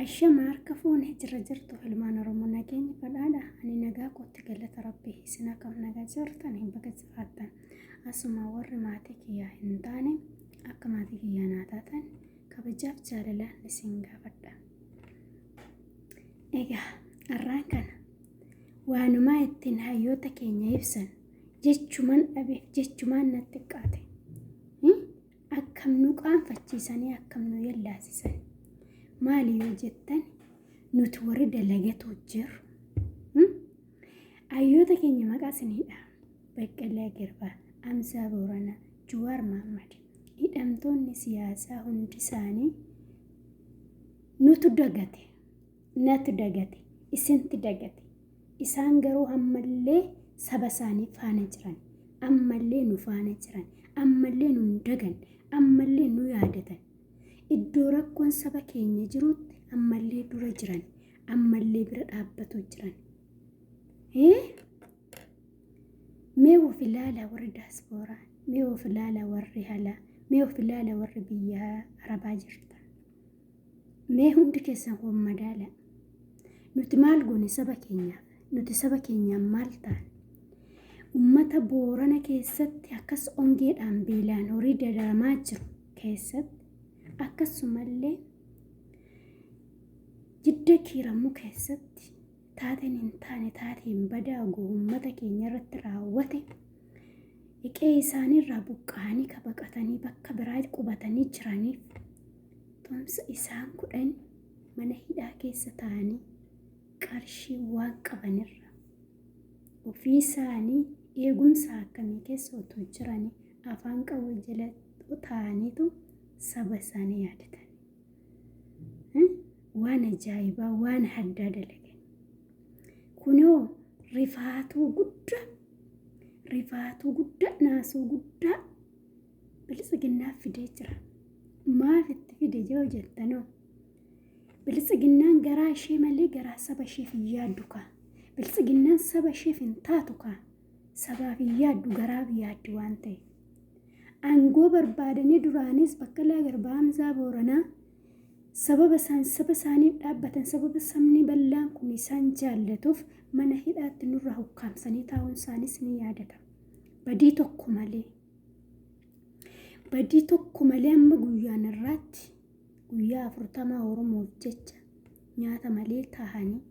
Ashama harka fuune jirra jirtu ilmaan Oromoo nageenyi badhaadha. Ani nagaa kootti galata Rabbii isin akkam nagaa jirtan hin baga jiraattan. Asuma warri maatii kiyyaa hin taane akka maatii kiyyaa naa taatan kabajaaf jaalalaan isin gaafadha. Egaa har'aan kana waanumaa ittiin hayyoota keenya ibsan jechuman dhabeef jechumaan natti xiqqaate. Akkam nu qaanfachiisanii akkam nu yellaasisan. Maali yoo jettan nuti warri dalagatu jiru. Hayyoota keenya maqaa isiniidha. Baqqalaa Garbaa, Amsaa Booranaa, Jawaar Mahaammad. Hidhamtoonni siyaasaa hundi isaanii nutu dagate. Natu dagate. Isinti dagate. Isaan garuu ammallee saba isaanii faana jiran. Ammallee nu faana jiran. Ammallee nu hin dagan. Ammallee nu yaadatan. Iddoo rakkoon saba keenya jirutti ammallee dura jiran. Ammallee bira dhaabbatu jiran. Mee of ilaalaa warri daaspooraa. Mee of ilaalaa warri alaa. Mee of ilaalaa warri biyya arabaa jirtan. Mee hundi keessan of madaalaa. Nuti maal goone saba keenyaaf? Nuti saba keenyaaf maal taane? Ummata Boorana keessatti akkas ongeedhaan beelaan horii dararamaa jiru keessatti akkasumallee jidda kiiramuu keessatti taateen hin taane taateen badaa uummata keenya irratti raawwate qe'ee isaaniirraa buqqa'anii ka baqatanii bakka biraa qubatanii jiraniif tumsa isaan kudhan mana hidhaa keessa taa'anii qarshii waan qabanirra ofii isaanii eegumsa akkamii keessa otoo jiranii afaan qawwee jala taa'aniitu saba isaanii yaadatan. Waan ajaa'ibaa waan addaa dalagan. Kunoo rifaatuu guddaa rifaatuu guddaa naasuu guddaa biltsiginnaaf fidee jira. Maaf itti fide yoo jettanoo biltsiginnaan garaa ishee malee garaa saba isheef hin yaaddu kaa. Biltsiginnaan saba isheef hin taatu kaa. Sabaaf hin yaaddu garaaf yaaddi waan ta'eef. Aangoo barbaadanii duraanis Baqqalaa Garbaa Hamzaa Booranaa sababa isaan saba isaaniif dhaabbatan sababa sabni bal'aan kun isaan jaallatuuf mana hidhaatti nurraa hukkaamsanii taa'uun isaanis ni yaadatama. Badii tokko malee. Badii tokko malee amma guyyaan irraatti guyyaa 40 Oromoof jecha nyaata malee taa'anii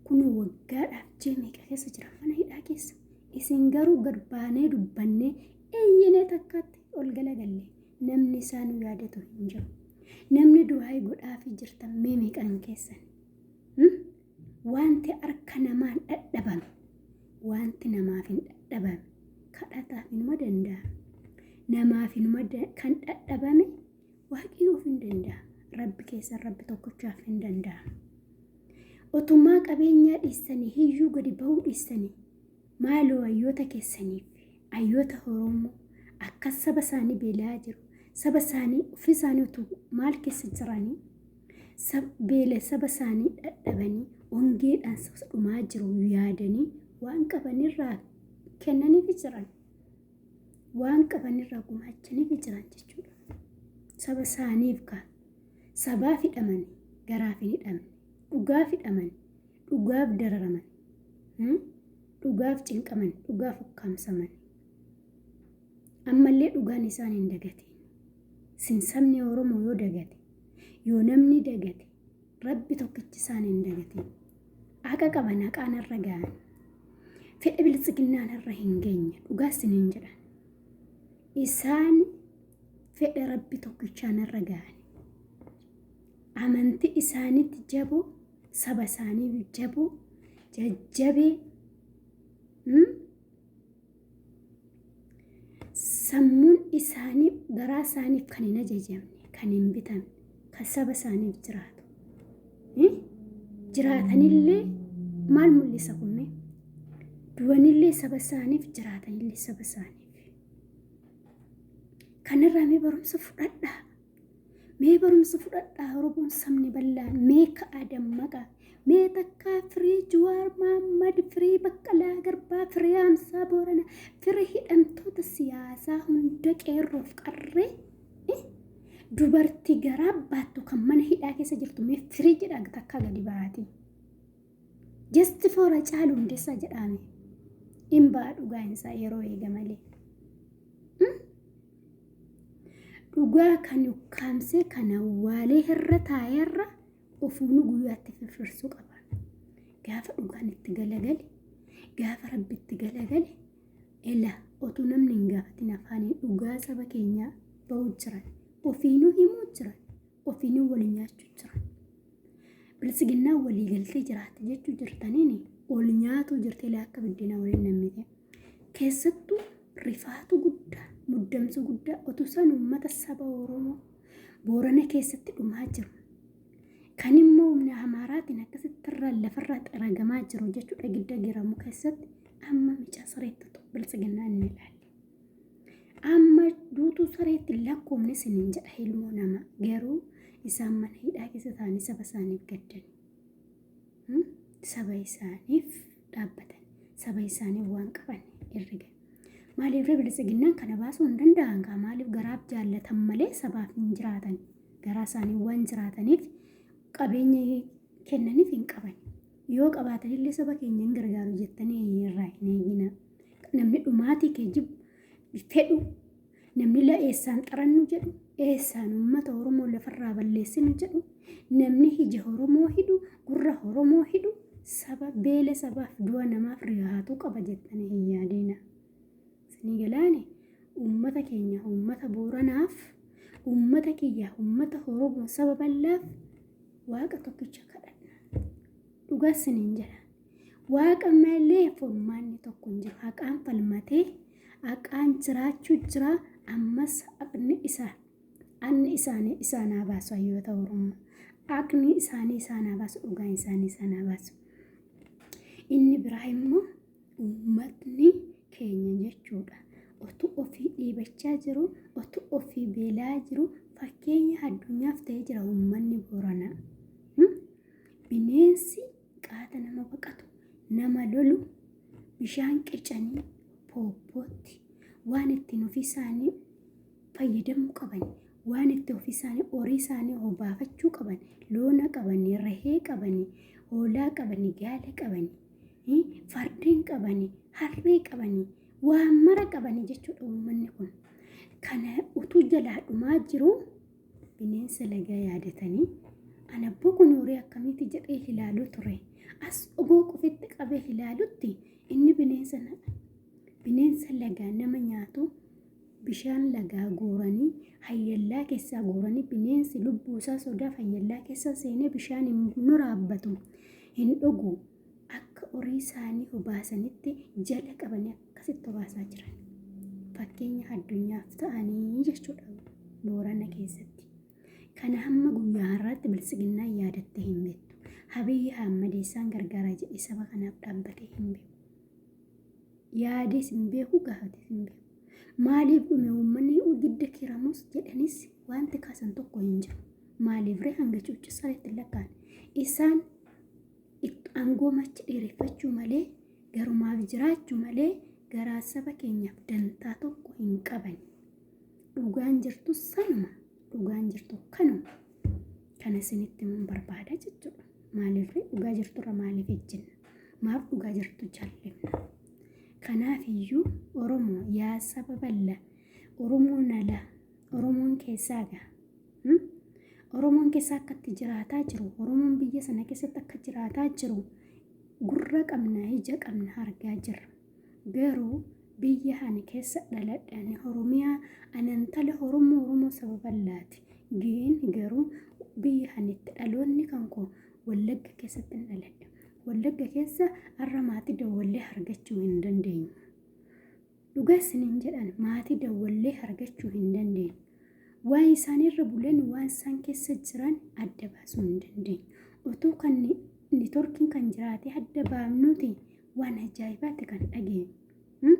kun waggaadhaaf ji'a meeqa keessa jiran mana hidhaa keessa. Isin garuu gad baanee dubbannee eeyyinee takkaatti ol galagalle namni isaa nu yaadatu hin jiru. Namni du'aa godhaafii jirtan mee meeqan keessan? Wanti harka namaan dhadhabame wanti namaaf hin dhadhabame kadhataaf inuma danda'ama. Namaaf inuma kan dhadhabame waaqayyoof hin danda'ama. Rabbi keessan rabbi tokkichaaf hin danda'ama. Otumaa qabeenyaa dhiissanii hiyyuu gadi bahuu dhiissanii maaloo hayyoota keessaniif hayyoota Oromoo akkas saba isaanii beela'aa jiru. Saba isaanii ofii isaanii utuu maal keessa jiranii beela saba isaanii dhadhabanii hongeedhaan dhumaa jiru yaadanii waan qabanirraa kennaniif jiran. Waan qabanirraa gumaachaniif jiran jechuudha. Saba isaaniif ka sabaaf hidhamanii garaaf hin hidhamne dhugaaf hidhamanii dhugaaf dararaman dhugaaf cinqaman dhugaaf ukkaamsaman ammallee dhugaan isaan hin dagatiin. Sin sabni Oromoo yoo dagate yoo namni dagate rabbi tokkichi isaan hin dagatiin. Haqa qaban haqaan irra ga'an. Fedha biltsiginnaan irra hin geenye dhugaas hin jedhan. Isaan fedha rabbi tokkichaan irra ga'an. Amantii isaaniitti jaboo saba isaanii jaboo jajjabee sammuun isaanii garaa isaaniif kan hin ajajamne kan hin bitamne kan saba isaaniif jiraatu. Jiraatanillee maal mul'isa kunneen? Du'anillee saba isaaniif jiraatanillee saba isaaniif. Kanarraa mee barumsa fudhadhaa. Mee barumsa fudhadhaa Oromoon sabni bal'aan mee ka'aa dammaqaa. Mee takkaa firii Jawaar Mahaammad, firii Baqqalaa Garbaa, firii Hamsaa Booranaa, firii hidhamtoota siyaasaa hunda qeerroof qarree. Dubartii garaa baattu kan mana hidhaa keessa jirtu mee firii jedha takkaa gadi ba'aati. Just for Hacaaluu Hundeessaa jedhaame. Hin ba'a dhugaan isaa yeroo eega malee. Dhugaa kan ukkaamsee kan awwaalee irra taa'eerra ofuunu guyyaatti firfirsuu qaba. Gaafa dhugaan itti galagale, gaafa rabbi itti galagale, ela otuu namni hin gaafatin afaaniin dhugaa saba keenyaa ba'uu jiran, ofiinuu himuu jiran, ofiinuu wal nyaachuu jiran. Biltsiginnaan walii galtee jiraatti jechuu jirtaniin ol nyaatuu jirti ilaa akka biddeenaa waliin nammite. Keessattuu rifaatu guddaa, muddamsuu guddaa otuu isaan uummata saba Oromoo Boorana keessatti dhumaa jiru. Kan immoo humna Amaaraatiin akkasitti irraa lafarraa xaragamaa jiru jechuudha gidda giramu keessatti amma micaa sareetti otoo biltsiginnaan hin ilaalle. Amma duutuu sareetti lakkoofne isiniin jedha ilmoo namaa garuu isaan mana hidhaa keessa taa'anii saba isaaniif gaddani. Saba isaaniif dhaabbatan. Saba isaaniif waan qaban herrega. Maaliif biltsiginnaan kana baasuu hin danda'an kaa maaliif garaaf jaallatan malee sabaaf hin jiraatan. Garaa isaanii waan jiraataniif qabeenya kennaniif hin qaban. Yoo qabaatanillee saba keenya hin gargaaru jettanii irraa hin eegina. Namni dhumaatii kee jibbu fedhu namni la eessaan xarannu jedhu eessaan uummata Oromoo lafarraa balleessinu jedhu namni ija Oromoo hidhu gurra Oromoo hidhu saba beela sabaaf du'a namaaf rihaatuu qaba jettanii hin yaadina. Isinii galaani uummata keenya uummata Booranaaf uummata kiyya uummata Oromoo saba bal'aaf Waaqa tokkicha kadhanna. Dhugaa isiniin jedha. Waaqa malee furmaanni tokko hin jiru. Haqaan falmatee haqaan jiraachuu jira. Ammas haqni isaa anni isaanii isaan haa baasu hayyoota Oromoo. Haqni isaanii isaan haa baasu dhugaan isaanii isaan haa baasu. Inni biraa immoo uummatni keenya jechuudha. Otuu ofii dhiibachaa jiru, otuu ofii beelaa jiru fakkeenya addunyaaf ta'ee jira uummanni Booranaa. Bineensi qaata nama baqatu, nama lolu, bishaan qicanii pooppootti waan ittiin ofii isaanii fayyadamuu qaban, waan itti ofii isaanii horii isaanii obaafachuu qaban, loona qabanii, rehee qabanii, hoolaa qabanii, gaala qabanii, fardeen qabanii, harree qabanii, waan mara qabanii jechuudha uummanni kun. Kana utuu jalaa dhumaa jiru bineensa lagaa yaadatanii ana abboo kun horii akkamiiti jedhee ilaaluu ture. As ogoo qofitti qabee ilaalutti inni bineensa bineensa lagaa nama nyaatu bishaan lagaa guuranii hayyallaa keessaa guuranii bineensi lubbuu isaa sodaaf hayyallaa keessa seenee bishaan hin waraabbatu hin dhugu akka horii isaanii obaasanitti jala qabanii akkasitti obaasaa jiran. Fakkeenya addunyaaf ta'anii jechuudha Boorana keessatti. Kana hamma guyyaa har'aatti biltsiginnaan yaadattee hin beektu. Abiyyi Ahmad isaan gargaara jedhee saba kanaaf dhaabbatee hin beeku. Yaadees hin beeku gaafatees hin beeku. Maaliif dhume uummanni gidda kiramus jedhanis wanti kaasan tokko hin jiru. Maaliif ree hanga cuuccisaa itti lakkaan isaan aangoo machi dheereffachuu malee garumaaf jiraachuu malee garaa saba keenyaaf dantaa tokko hin qaban. Dhugaan jirtu sanuma. Dhugaan jirtu kanuma. Kana isinitti himuun barbaada jechuudha. Maaliif dhugaa jirturra maaliif ejjenna? Maaf dhugaa jirtu jallifna? Kanaaf iyyuu Oromoo yaa saba bal'aa Oromoon ala Oromoon keessaa gaa Oromoon keessa akka itti jiraataa jiru Oromoon biyya sana keessatti akka jiraataa jiru gurra qabna ija qabna argaa jirra. Garuu biyya ani keessa dhaladhe ani Oromiyaa ani intala Oromoo Oromoo saba bal'aati. Gin garuu biyya ani itti dhaloonni kan koo Wallagga keessatti hin dhaladhe. Wallagga keessa har'a maatii dawwallee argachuu hin dandeenyu. Dhugaa isiniin jedhan maatii dawwallee argachuu hin dandeenyu. Waan isaan irra bulan waan isaan keessa jiran adda baasuu hin dandeenyu. Utuu kan niitoorkiin kan jiraate adda baafnuuti waan ajaa'ibaatti kan dhageenyu.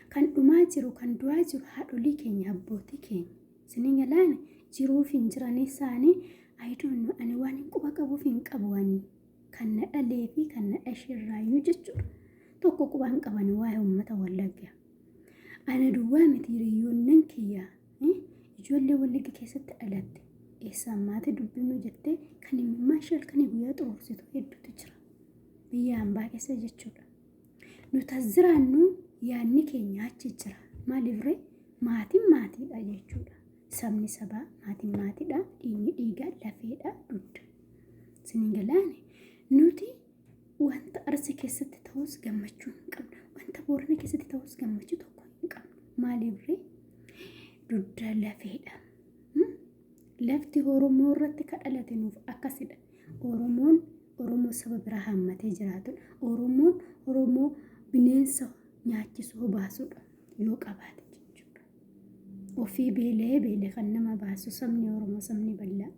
Kan dhumaa jiru kan du'aa jiru haadholii keenya abbootii keenya. Isiniin galaane jiruuf hin jiran isaanii I don't know ani waan hin quba qabuuf hin qabu ani kan na dhalee fi kan na dhashe irraayyuu jechuudha. Tokko quba hin qaban waa'ee uummata Wallaggaa. Ana duwwaa miti hiriyoonnan kiyya. Ijoollee Wallagga keessatti dhalatte eessaan maatii dubbifnu jettee kan imimmaan ishee halkanii guyyaa xuruursitu hedduutu jira. Biyya hambaa keessa jechuudha. Nuti as jiraannu yaadni keenya achi jira. Maaliif ree? Maatiin maatiidha jechuudha. Sabni sabaa, maatiin maatiidha, dhiigni dhiigaa, lafeedha, dugda. Isiniin galaane nuti wanta Arsii keessatti ta'us gammachuu hin qabnu. Wanta Boorana keessatti ta'us gammachuu tokko hin qabnu. Maaliif ree? Dugda lafeedha. Lafti Oromoo irratti ka dhalate nuuf akkasidha. Oromoon Oromoo saba biraa haammatee jiraatudha. Oromoon Oromoo bineensa nyaachisu obaasudha yoo qabaate jechuudha. Ofii beela'ee beele kan nama baasu sabni Oromoo sabni bal'aa.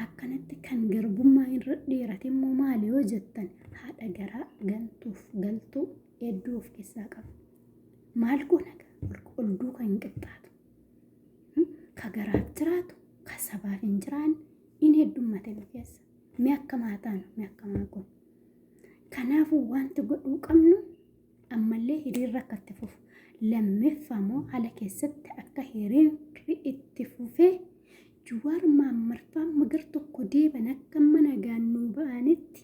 Akkanatti kan garbummaa irra dheerate immoo maali yoo jettan haadha garaa gantuuf galtuu hedduu of keessaa qaba. Maal goona ol duuka hin qixxaatu. Ka garaaf jiraatu, ka sabaaf hin jiraanne in heddummate nu keessa. Mee akkam haa taanu, mee akkam haa goonu. Kanaafuu wanti godhuu qabnu ammallee hiriirri akka itti fufu. Lammeeffaa immoo haala keessatti akka hiriirri itti fufee Juwaar Maammarfaa magar tokko deeban akka mana nagaan nuu ba'anitti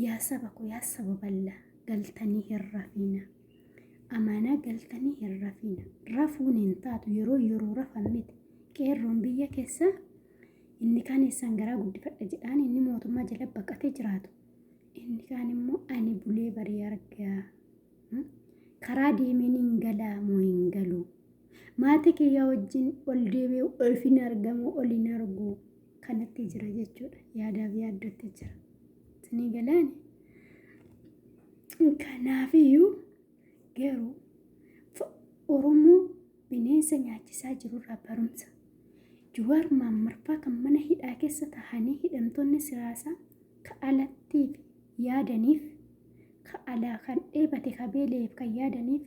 yaa saba ko yaa saba bal'aa galtanii hin rafiina. Amaanaa galtanii hin rafiina. Rafuun hin taatu yeroo yeroo rafan miti. Qeerroon biyya keessaa inni kaan eessaan garaa guddifadha jedhaan inni mootummaa jala baqatee jiraatu. Inni kaan immoo ani bulee barii argaa. Karaa deemeen hin galaa moo hin galu? Maatii kiyyaa wajjin ol deebi'ee of hin argamu ol hin argu. Kanatti jira jechuudha. Yaadaaf yaaddootti jira. Isinii galaani? Kanaafiyyuu garuu Oromoo bineensa nyaachisaa jirurraa barumsa. Juwaar Maammarfaa kan mana hidhaa keessa tahanii hidhamtoonni siyaasaa ka alattiif yaadaniif ka alaa kan dheebate ka beela'eef kan yaadaniif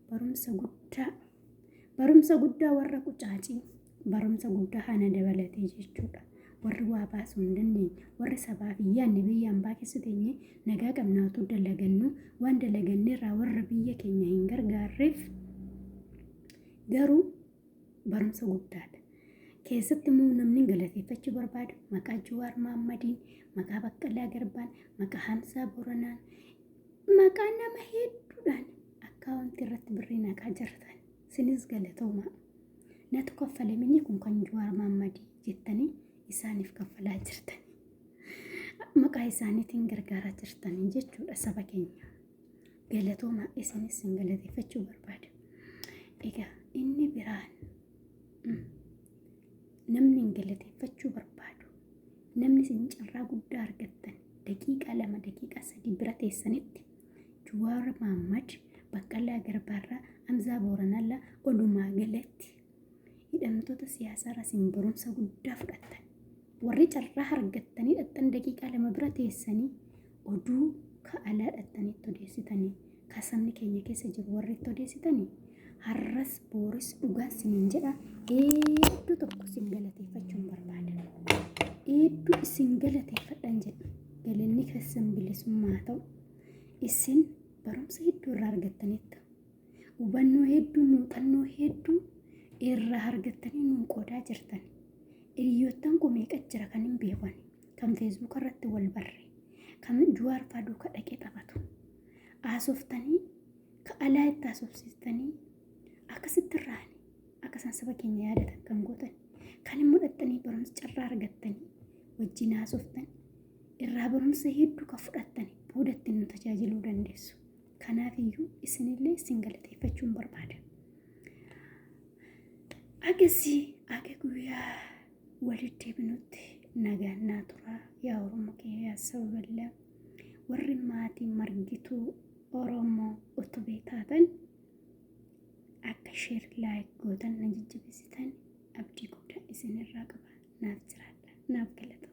barumsa guddaa barumsa guddaa warra qucaacii barumsa guddaa hana dabalatee jechuudha. Warri waa baasuu hin dandeenye warri sabaaf hin yaadne biyya hambaa keessa teenye nagaa qabnaa utuu dalagannu waan dalaganneerraa warra biyya keenya hin gargaarreef garuu barumsa guddaadha. Keessatti immoo namni galateeffachuu barbaadu maqaa Jawaar Mahaammadiin, maqaa Baqqalaa Garbaan, maqaa Hamzaa Boranaan, maqaa nama hedduudhaan akkaawuntii irratti birrii naqaa jirtan. Isinis galatoomaa. Natu kaffale minni kun kan Jawaar Mahammadii jettanii isaaniif kaffalaa jirtan. Maqaa isaaniitiin gargaaraa jirtanii jechuudha saba keenya. Galatoomaa isinis sin galateeffachuu barbaada. Egaa inni biraan namni hin galateeffachuu barbaadu namni isin carraa guddaa argattan daqiiqaa 2 daqiiqaa 3 bira teessanitti Jawaar Mahaammad, Baqqalaa Garbaarraa, Hamzaa Booranallaa olumaa galatti hidhamtoota siyaasaarraa isin barumsa guddaa fudhattan. Warri carraa argattanii dhaqxan daqiiqaa 2 bira teessanii oduu ka alaa dhaqxanii itti odeessitanii ka sabni keenya keessa jiru warri itti odeessitanii har'as booris dhugaan siniin jedha hedduu tokko isin galateeffachuun barbaada. Hedduu isin galateeffadhan jedha. Galanni keessan bilisummaa haa ta'u. Isin barumsa hedduu irraa argattaniittu. Hubannoo hedduu, muuxannoo hedduu irraa argattanii nuun qoodaa jirtan. Hiriyoottan koo meeqa jira kan hin beekan, kan feesbuuka irratti wal barre, kan Juwaar faa duuka dhaqee taphatu. Haasoftanii, ka alaa itti haasofsiistanii, akkasitti irraani akka isaan saba keenya yaadatan kan gootan, kan immoo dhaqxanii barumsa carraa argattanii wajjin haasoftan, irraa barumsa hedduu kan fudhattan boodatti nu tajaajiluu dandeessu. Kanaaf iyyuu isinillee isin galateeffachuun barbaada. Agasii aga guyyaa walitti deebinutti nagaan naa turaa yaa Oromoo kiyya yaa saba bal'aa warri maatii margituu Oromoo utubee taatan akka sheer laayik gootan na jajjabeessitan abdii guddaa isinirraa qaba. Naaf jiraadha. Naaf galata.